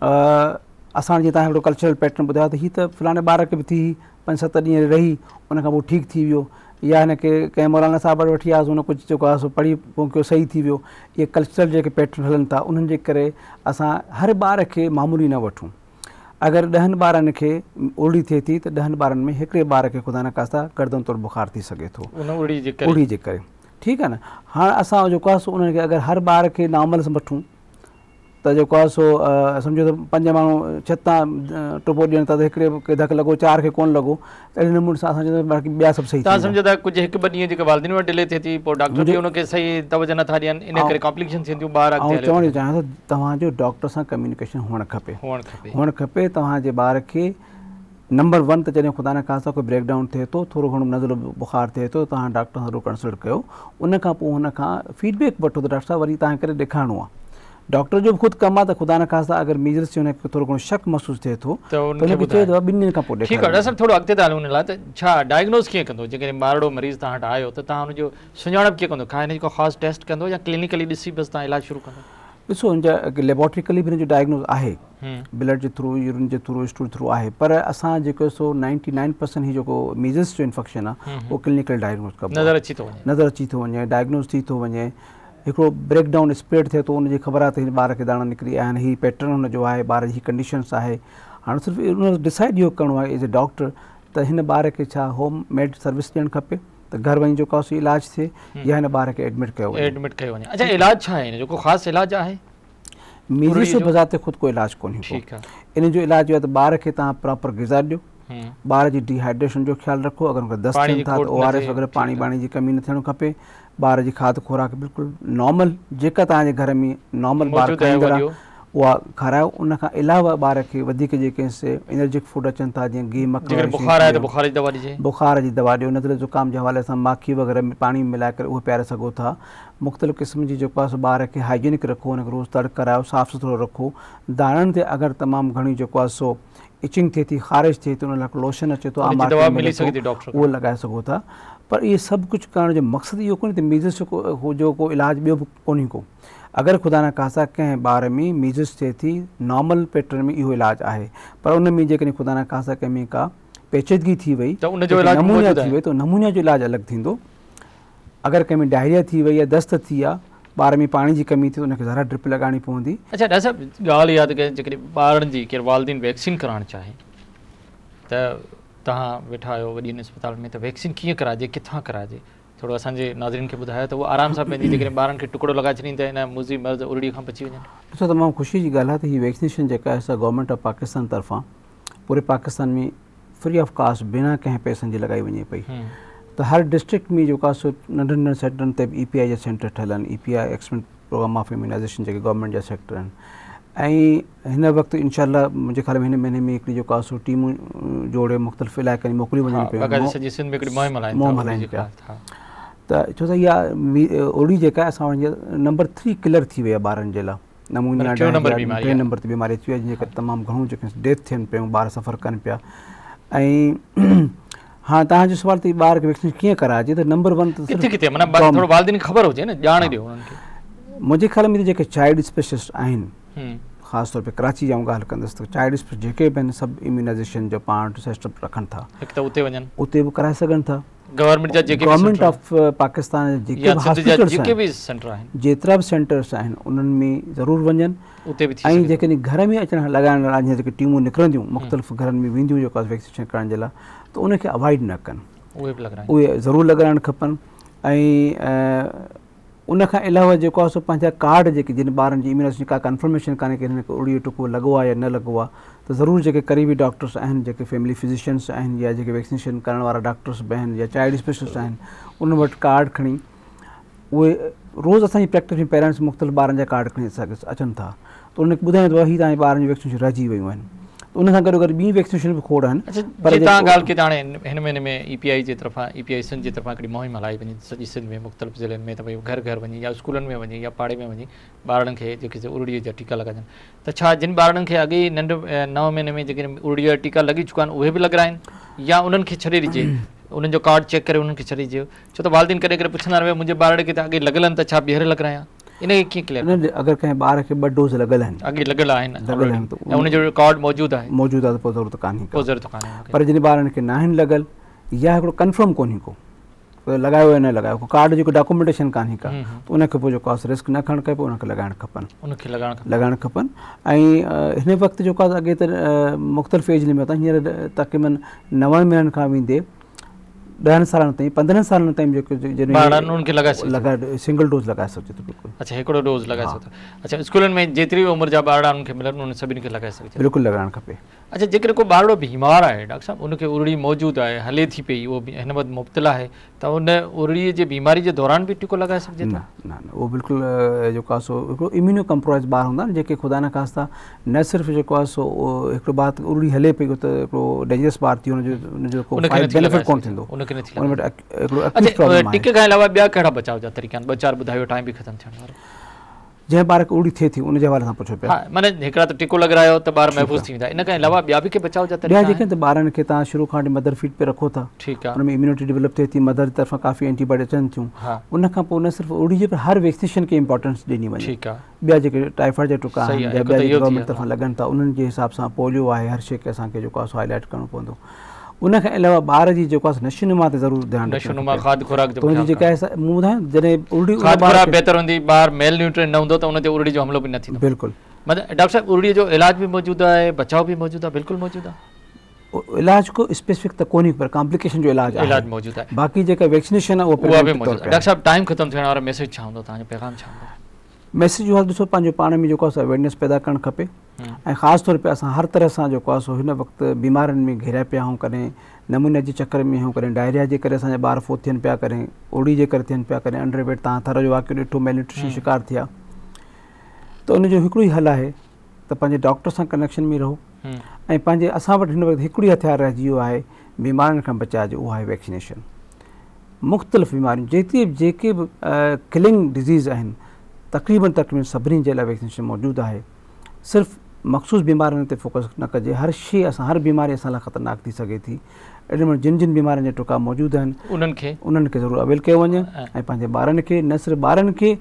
اسان جيئن توهان هڪڙو ڪلچرل پيٽرن ٻڌايو ته هي ته فلاڻي ٻار کي به ٿي هئي پنج ست ڏينهن رهي ان کان پوء ٺيڪ ٿي ويو يا هن کي ڪنهن مولانا صاحب وٽ وٺي آياسون هن ڪجهه جيڪو آهي سو پڙهي ڦونڪيو صحيح ٿي ويو اهي ڪلچرل جيڪي پيٽرن هلن ٿا انهن جي ڪري اسان هر ٻار کي معمولي نه وٺون اگر ڏهن ٻارن کي ارڙي ٿئي ٿي ته ڏهن ٻارن ۾ هڪڙي ٻار کي خدا نخواسته گردن توڙ بخار ٿي سگهي ٿو ان ارڙي جي ڪري ارڙي جي ڪري ٺيڪ آهي نه هاڻ اسان جيڪو آهي سو انهن کي اگر هر ٻار کي نارمل وٺون ته جيڪو آهي سو سمجهو ته پنج ماڻهو ڇت تان ٽپو ڏين ٿا ته هڪڙي کي ڌڪ لڳو چار کي ڪونه لڳو ته اهڙي نموني سان اسان چوندا باقي ٻيا سڀ صحيح توهان سمجهو ٿا ڪجهه هڪ ٻه ڏينهن جيڪا والدين وٽ ڊلي ٿئي ٿي پوء ڊاڪٽر به ان کي صحيح توجه نٿا ڏين ان ڪري ڪامپليڪيشن ٿين ٿيون ٻار اڳتي آئون چوڻ چاهيان ٿو توهان جو ڊاڪٽر سان ڪميونيڪيشن هئڻ کپي هئڻ کپي توهان جي ٻار کي نمبر ون ته جڏهن خدا نخواسته ڪو بريڪ ڊائون ٿئي ٿو ٿورو گهڻو نزلو بخار ٿئي ٿو توهان ڊاڪٽر سان ضرور ڪنسلٽ ڪيو ان کان پوء هن کان فيڊ بيڪ وٺو ته ڊاڪٽر صاحب وري توهان کي ڪڏهن ڏيکارڻو آهي ڊاڪٽر جو به خود ڪم آهي ته خدا نخواسته اگر ميزلس جو هن کي ٿورو گهڻو شڪ محسوس ٿئي ٿو ته ان کي چئي ته ٻن ڏينهن کان پوء ٺيڪ آهي ڊاڪٽر صاحب ٿورو اڳتي ٿا هلون ان لاء ته ڇا ڊائگنوز ڪيئن ڪندو جيڪڏهن ٻارڙو مريض توهان وٽ آيو ته توهان ان جو سڃاڻپ ڪيئن ڪندو ڪا هن جو ڪو خاص ٽيسٽ ڪندو يا ڪلينيڪلي ڏسي بس توهان علاج شروع ڪندو ڏسو ان جا ليبارٽريڪلي به هن جو ڊائگنوز آهي بلڊ جي ٿرو يورين جي ٿرو اسٽول ٿرو آهي پر اسان جيڪو سو 99% هي جيڪو ميزلس جو انفيڪشن آهي اهو ڪلينيڪل ڊائگنوز ڪبو نظر اچي ٿو وڃي نظر اچي ٿو وڃي ڊائگنوز ٿي ٿو وڃي هڪڙو بريڪ ڊائون اسپريڊ ٿئي ٿو ان جي خبر آهي ته هن ٻار کي داڻا نڪري آيا آهن هي پيٽرن هن جو آهي ٻار جي هي ڪنڊيشنس آهي هاڻي صرف ان ڊسائيڊ اهو ڪرڻو آهي ايز اي ڊاڪٽر ته هن ٻار کي ڇا هوم ميڊ سروس ڏيڻ کپي ته گهر وڃي جيڪو آهي سو علاج ٿئي يا هن ٻار کي ايڊمٽ ڪيو وڃي ايڊمٽ ڪيو وڃي اڇا علاج ڇا آهي هن جو ڪو خاص علاج آهي ميزلس جو بذات خود ڪو علاج ڪونهي ڪو ان جو علاج اهو آهي ته ٻار کي توهان پراپر غذا ڏيو ٻار جي ڊي هائيڊريشن جو خيال رکو اگر ان کي دست ٿين ٿا ته او آر ايس وغيره پاڻي ٻاڻي جي ڪمي نه ٿيڻ کپي ٻار جي کاڌ خوراڪ بلڪل نارمل جيڪا توهان جي گهر ۾ نارمل ٻار کائيندڙ آهي اها کارايو ان کان علاوه ٻار کي وڌيڪ جيڪي سي انرجڪ فوڊ اچن ٿا جيئن گيهه مکڻ بخار آهي ته بخار جي دوا ڏجي بخار جي دوا ڏيو نزلي زڪام جي حوالي سان ماکي وغيره پاڻي ۾ ملائي ڪري اهو پياري سگهو ٿا مختلف قسم جي جيڪو آهي سو ٻار کي هائيجينڪ رکو ان کي روز تڙ ڪرايو صاف سٿرو رکو داڻن تي اگر تمام گهڻي جيڪو آهي سو اچنگ ٿئي ٿي خارش ٿئي ٿي ان لاء لوشن اچي ٿو عام مارڪيٽ ۾ ملي ٿو اهو لڳائي سگهو ٿا پر اهي سڀ ڪجهه ڪرڻ جو مقصد اهو ڪونهي ته ميزلس جو ڪو علاج ٻيو به ڪونهي ڪو اگر خدا نخواسته ڪنهن ٻار ۾ ميزلس ٿئي ٿي نارمل پيٽرن ۾ اهو علاج آهي پر ان ۾ جيڪڏهن خدا نخواسته ڪنهن ۾ ڪا پيچيدگي ٿي وئي ته ان جو علاج نمونيا ٿي وئي ته نمونيا جو علاج الڳ ٿيندو اگر ڪنهن ۾ ڊائريا ٿي وئي يا دست ٿي ويا، ٻار ۾ پاڻي جي ڪمي ٿي ته ان کي ذرا ڊرپ لڳائڻي پوندي. اڇا ڊاڪٽر صاحب ڳالهه اها ته جيڪڏهن ٻارڙن جي ڪير والدين ويڪسين ڪرائڻ چاهي ته توهان ويٺا آهيو وڏين اسپتالن ۾ ته ويڪسين ڪيئن ڪرائجي ڪٿان ڪرائجي ٿورو اسان جي ناظرين کي ٻڌايو ته هو آرام سان پنهنجي جيڪڏهن ٻارن کي ٽڪڙو لڳائي ڇڏين ته ان موذي مرض ارڙي کان بچي وڃن. ڏسو تمام خوشي جي ڳالهه آهي ته هي ويڪسينيشن جيڪا آهي سا گورنمينٽ آف پاڪستان طرفان پوري پاڪستان ۾ فري آف ڪاسٽ بنا ڪنهن پئسن جي لڳائي وڃي پئي ته هر ڊسٽرڪٽ ۾ جيڪو آهي سو ننڍن ننڍن سينٽرن تي به اي پي آء جا سينٽر ٺهيل آهن E P I expanded programme of immunization جيڪي گورنمينٽ جا سيڪٽر آهن ۽ هن وقت انشاء الله منهنجي خيال ۾ هن مهيني ۾ هڪڙي جيڪو آهي سو ٽيمون جوڙي مختلف علائقن ۾ موڪليون وڃن پيون مهم هلائين پيا ته ڇو ته اها ارڙي جيڪا آهي اسان وٽ نمبر ٿري ڪلر ٿي وئي آهي ٻارن جي لاء نمونيا ٽئين نمبر تي بيماري اچي وئي جنهن جي ڪري تمام گهڻو جيڪي ڊيٿ ٿين پيون ٻار سفر ڪن پيا ۽ هاڻ توهان جو سوال ته ٻار کي ويڪسين ڪيئن ڪرائجي ته نمبر ون ته ڪٿي ڪٿي معنيٰ ٿورو والدين کي خبر هجي نه ڄاڻ ڏيو انهن کي منهنجي خيال ۾ جيڪي چائلڊ اسپيشلسٽ آهن خاص طور تي ڪراچي جي آئون ڳالهه ڪندس ته چائلڊ اسپيشلسٽ جيڪي به آهن سڀ اميونائزيشن جو پاڻ وٽ سيٽ اپ رکن ٿا. هڪ ته اتي وڃن. اتي به ڪرائي سگهن ٿا. گورنمينٽ جا جيڪي به گورنمينٽ آف پاڪستان جا جيڪي به هاسپيٽلس جيڪي به سينٽر آهن، جيترا به سينٽرس آهن انهن ۾ ضرور وڃن. اتي به ٿي سگهي ۽ جيڪڏهن گهر ۾ اچڻ لڳائڻ لاء جيڪي ٽيمون نڪرنديون مختلف گهرن ۾ وينديون جيڪو ويڪسينيشن ڪرڻ جي لاء ته ان کي اوائڊ نه ڪن، اهي به لڳرائن، اهي ضرور لڳرائڻ کپن. ۽ ان کان علاوه جيڪو آهي سو پنهنجا ڪارڊ جيڪي جن ٻارن جي اميونائزيشن ڪا ڪنفرميشن ڪانهي ڪي هنن کي اڙي جو ٽڪو لڳو آهي يا نه لڳو آهي ته ضرور جيڪي قريبي ڊاڪٽرس آهن، جيڪي فيملي فزيشنس آهن يا جيڪي ويڪسينيشن ڪرڻ وارا ڊاڪٽرس به آهن يا چائلڊ اسپيشلسٽ آهن انهن وٽ ڪارڊ کڻي اهي روز اسان جي پريڪٽس ۾ پيرنٽس مختلف ٻارن جا ڪارڊ کڻي اسان کي اچن ٿا ته انهن کي ٻڌايون ته هي توهان جي ٻارن جون ويڪسينيشن رهجي ويون آهن ته ان سان گڏو گڏ ٻيون ويڪسينيشن به کوڙ آهن. اڇا جي توهان ڳالهه ڪئي ته هاڻي هن مهيني ۾ اي پي آئي جي طرفان اي پي آئي سنڌ جي طرفان هڪڙي مهم هلائي وڃي سڄي سنڌ ۾ مختلف ضلعن ۾ ته ڀئي گهر گهر وڃي يا اسڪولن ۾ وڃي يا پاڙي ۾ وڃي ٻارڙن کي جيڪي سي ارڙي جا ٽيڪا لڳائجن ته ڇا جن ٻارڙن کي اڳي ئي ننڍ نو مهيني ۾ جيڪڏهن ارڙي جا ٽيڪا لڳي چڪا آهن اهي به لڳرائين يا انهن کي ڇڏي ڏجي انهن جو ڪارڊ چيڪ ڪري انهن کي ڇڏي ڏجي ڇو ته والدين ڪڏهن ڪڏهن پڇندا آهن منهنجي ٻارڙي کي ته اڳي لڳل آهن ته ڇا ٻيهر لڳرايان ان کي ڪيئن ڪليئر ڪريون؟ اگر ڪنهن ٻار کي ٻه ڊوز لڳل آهن اڳي لڳل آهن لڳل آهن ته ان جو رڪارڊ موجود آهي موجود آهي ته پوء ضرورت ڪانهي ڪا پوء ضرورت ڪانهي ان کي پر جن ٻارن کي ناهن لڳل يا هڪڙو ڪنفرم ڪونهي ڪو لڳايو يا نه لڳايو ڪو ڪارڊ جي ڪو ڊاڪومينٽيشن ڪانهي ڪا ته ان کي پوء جيڪو آهي رسڪ نه کڻڻ کپي ان کي لڳائڻ کپن ان کي لڳائڻ کپن لڳائڻ کپن ۽ هن وقت جيڪو آهي اڳي ته مختلف ايج لمٽ هينئر تقريبن نون مهينن کان ويندي ڏهن سالن تائين پندرهن سالن تائين جيڪو جن ٻارڙن انهن کي لڳائي سگهجي لڳائي سنگل ڊوز لڳائي سگهجي ٿو بلڪل اڇا هڪڙو ڊوز لڳائي سگهجي ٿو اڇا اسڪولن ۾ جيتري به عمر جا ٻارڙا انهن کي ملن انهن سڀني کي لڳائي سگهجي ٿو بلڪل لڳائڻ کپي. اڇا جيڪڏهن ڪو ٻارڙو بيمار آهي ڊاڪٽر صاحب ان کي ارڙي موجود آهي هلي ٿي پئي اهو هن وقت مبتلا آهي ته ان ارڙي جي بيماري جي دوران به ٽيڪو لڳائي سگهجي ٿو؟ نه نه نه اهو بلڪل جيڪو آهي سو هڪڙو اميونو ڪمپرومائز ٻار هوندا آهن جيڪي خدا نخواسته نه صرف جيڪو آهي سو هڪڙو ٻار ته ارڙي هلي پئي ته هڪڙو ڊينجرس ٻار ٿي ان جو ان جو ڪو بينيفٽ ڪونه ٿيندو ان کي نٿي ان وٽ هڪڙو اڪيوٽ پرابلم آهي. ٽيڪي کان علاوه ٻيا ڪهڙا بچاء جا طريقا آهن ٻه چار ٻڌايو ٽائيم به ختم ٿيڻ وارو. جنهن ٻار کي ارڙي ٿئي ٿي ان جي حوالي سان پڇو پيا. ها معنيٰ هڪڙا ته ٽيڪو لڳرايو ته ٻار محفوظ ٿي ويندا ان کان علاوه ٻيا به ڪي بچاء جا طريقا آهن؟ ٻيا جيڪي ته ٻارن کي توهان شروع کان وٺي مدر فيڊ پي رکو ٿا ٺيڪ آهي ان ۾ اميونٽي ڊولپ ٿئي ٿي مدر جي طرفان ڪافي اينٽي باڊي اچن ٿيون ان کان پوء نه صرف ارڙي جي پر هر ويڪسينيشن کي امپارٽنس ڏني وڃي ٺيڪ آهي ٻيا جيڪي ٽائيفائيڊ جا ٽڪا آهن يا ٻيا جيڪي گورنمينٽ طرفان لڳن ٿا انهن جي حساب سان پوليو آهي هر شيء کي اسان کي جيڪو آهي سو هائي لائيٽ ڪرڻو پوندو ان کان علاوه ٻار جي جيڪو آهي نشو نما تي ضرور ڌيان رکڻو نشو نما کاڌ خوراڪ جو تنهنجي جيڪا آهي مون ٻڌايو جڏهن ارڙي کاڌ خوراڪ بهتر هوندي ٻار ميل نيوٽرين نه هوندو ته ان تي ارڙي جو حملو به نه ٿيندو بلڪل مطلب ڊاڪٽر صاحب ارڙي جو علاج به موجود آهي بچاء به موجود آهي بلڪل موجود آهي علاج ڪو اسپيسفڪ ته ڪونهي پر ڪامپليڪيشن جو علاج آهي علاج موجود آهي باقي جيڪا ويڪسينيشن آهي اها به موجود آهي ڊاڪٽر صاحب ٽائيم ختم ٿيڻ وارو ميسج ڇا هوندو توهان جو پيغام ڇا هوندو ميسج اهو آهي ڏسو پنهنجو پاڻ ۾ جيڪو آهي سو اويرنيس پيدا ڪرڻ کپي ۽ خاص طور پي اسان هر طرح سان جيڪو آهي سو هن وقت بيمارين ۾ گهيريا پيا آهيون ڪڏهن نمونيا جي چڪر ۾ آهيون ڪڏهن ڊائريا جي ڪري اسان جا ٻار فوت ٿين پيا ڪڏهن اوڙي جي ڪري ٿين پيا ڪڏهن انڊر ويٽ تان ٿر جو واقعو ڏٺو ميل نيوٽريشن شڪار ٿيا ته ان جو هڪڙو ئي حل آهي ته پنهنجي ڊاڪٽر سان ڪنيڪشن ۾ رهو ۽ پنهنجي اسان وٽ هن وقت هڪڙو ئي هٿيار رهجي ويو آهي بيمارين کان بچاء جو اهو آهي ويڪسينيشن مختلف بيماريون جيتري به جيڪي به ڪلنگ ڊزيز آهن تقريبن تقريبن سڀني جي لاء ويڪسينيشن موجود آهي صرف مخصوص بيمارين تي فوڪس نه ڪجي هر شي اسان هر بيماري اسان لاء خطرناڪ ٿي سگهي ٿي اهڙي نموني جن جن بيمارين جا ٽڪا موجود آهن انهن کي ضرور اويل ڪيو وڃي ۽ پنهنجي ٻارن کي نه صرف ٻارن کي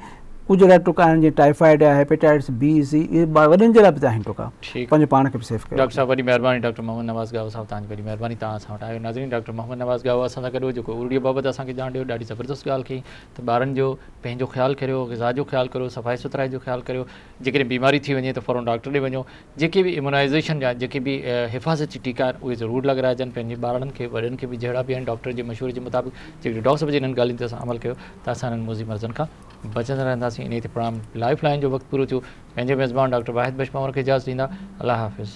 ڪجهه اهڙا ٽڪا آهن جيئن ٽائيفائيڊ آهي هيپيٽائٽس بي سي اهي وڏن جي لاء به آهن ٽڪا پنهنجو پاڻ کي به سيف ڪيو. ڊاڪٽر صاحب وڏي مهرباني ڊاڪٽر محمد نواز ڳاهو صاحب توهان جي وڏي مهرباني توهان اسان وٽ آيو ناظرين ڊاڪٽر محمد نواز ڳاهو اسان سان گڏ هو جيڪو ارڙي بابت اسان کي ڄاڻ ڏيو ڏاڍي زبردست ڳالهه ڪئي ته ٻارن جو پنهنجو خيال ڪريو غذا جو خيال ڪريو صفائي سٿرائي جو خيال ڪريو جيڪڏهن بيماري ٿي وڃي ته فورن ڊاڪٽر ڏي وڃو جيڪي به اميونائيزيشن جا جيڪي به حفاظتي ٽيڪا آهن اهي ضرور لڳرائجن پنهنجي ٻارڙن کي وڏن کي به جهڙا به آهن ڊاڪٽر جي مشوري جي مطابق جيڪڏهن ڊاڪٽر صاحب جي انهن ڳالهين تي اسان عمل ڪيو ته اسان انهن موذي مرضن کان بچندا رهنداسين انهي تي پروگرام لائف لائين جو وقت پورو ٿيو پنهنجي ميزبان ڊاڪٽر واحد بخش پنهور کي اجازت ڏيندا الله حافظ.